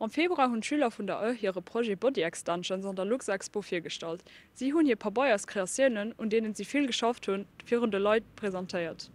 Am Februar hunn d'Schüler vun der ë hire Projet Body Extensions an der Luxexpo virgestallt. Si hunn hir Pabeierskreatiounen, un deenen si vill geschafft hunn, virun de Leit presentéiert.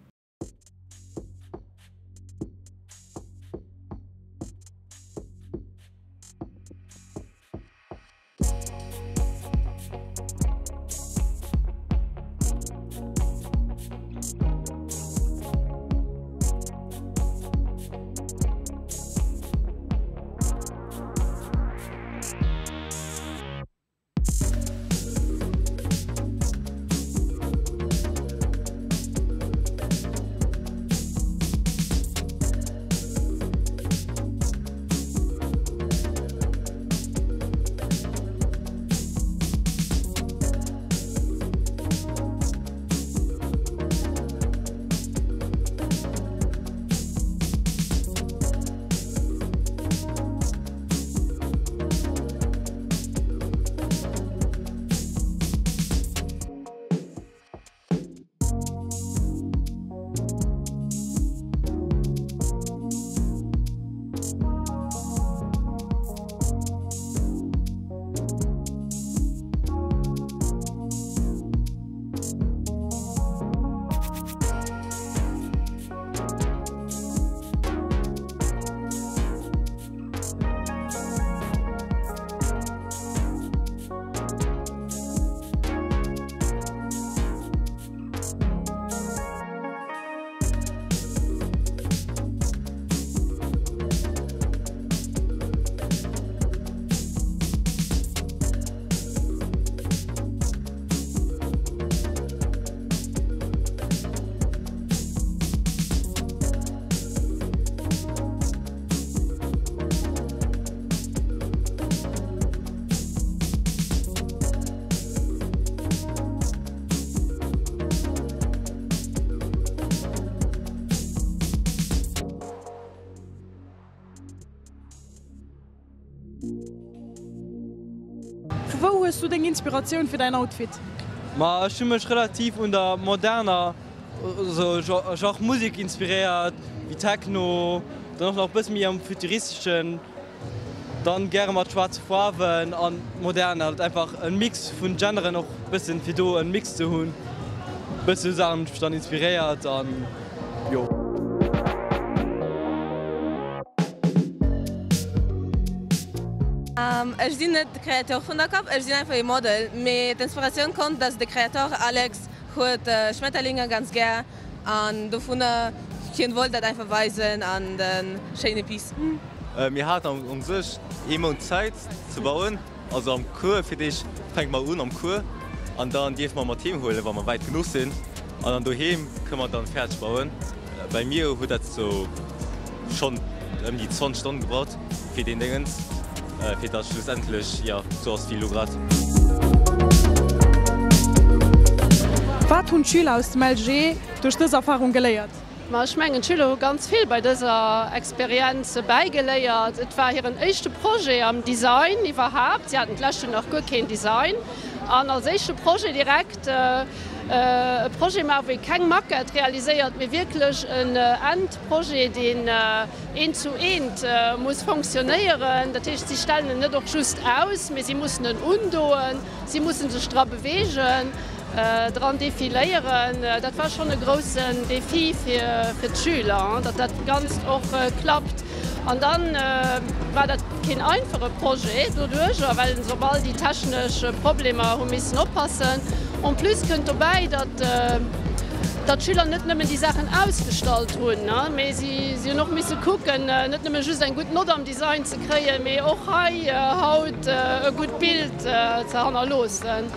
Vu wou hues du deng Inspiratioun fir däin Outfit? Ma ech hu mech relativ un der moderner Genre Musek inspiréiert, wéi Techno, dann och nach bësse méi am futuristeschen, dann gäre mat schwaarze Faarwen an modern halt einfach en Mix vun Genren och bëssen fir do en Mix ze hunn, bësse sou Saachen hunn ech mech dann inspiréiert an jo. Ech sinn net de Créateur vun der Kap, ech sinn einfach ee Model, mee d'Inspiratioun konnt, dass de Créateur Alex huet Schmetterlinger ganz gär an dovunner hien wollt dat einfach weisen an de schéine Piece. Mir haten u sech ee Mount Zäit ze bauen, also am Cours. Fir d'éischt fänke mer un am Cours an dann dierfe mer mat heem huelen, wa mer wäit genuch sinn. An dann doheem kënne mer dann fäerdeg bauen. Bei mir huet dat sou schonn ëm déi 20 Stonnen gebraucht fir deen Déngens, fir datt schlussendlech, jo, sou ass wéi elo grad. Wat hunn d'Schüler aus dem LG duerch dës Erfarung geléiert? Ma ech mengen, d'Schüler hu ganz vill bei dëser Experienz bäigeléiert. Et war hiren éischte Projet am Design iwwerhaapt. Si haten d'lescht Joer nach guer keen Design. An als éischte Projet direkt e Projet maachen, wou ee keng Maquette realiséiert, mee wierklech en Endprojet, deen eent zu eent muss fonctionnéieren. Dat heescht, si stellen en net och just aus, mee si mussen en undoen, si mussen sech dra beweegen. Dran defiléieren, dat war schonn e groussen Defi fir d'Schüler, datt dat Ganzt och klappt. An da war dat keen einfache Projet doduerjer, well se op all déi technesch Problemer hu missen oppassen. En plus kënnt dobäi, datt d'Schüler net nëmmen déi Saachen ausgestallt hunn, mee si hunn och misse kucken, net nëmme just eng gutt Nott am Design ze kréien, mee och hei haut e gutt Bild ze hannerloossen.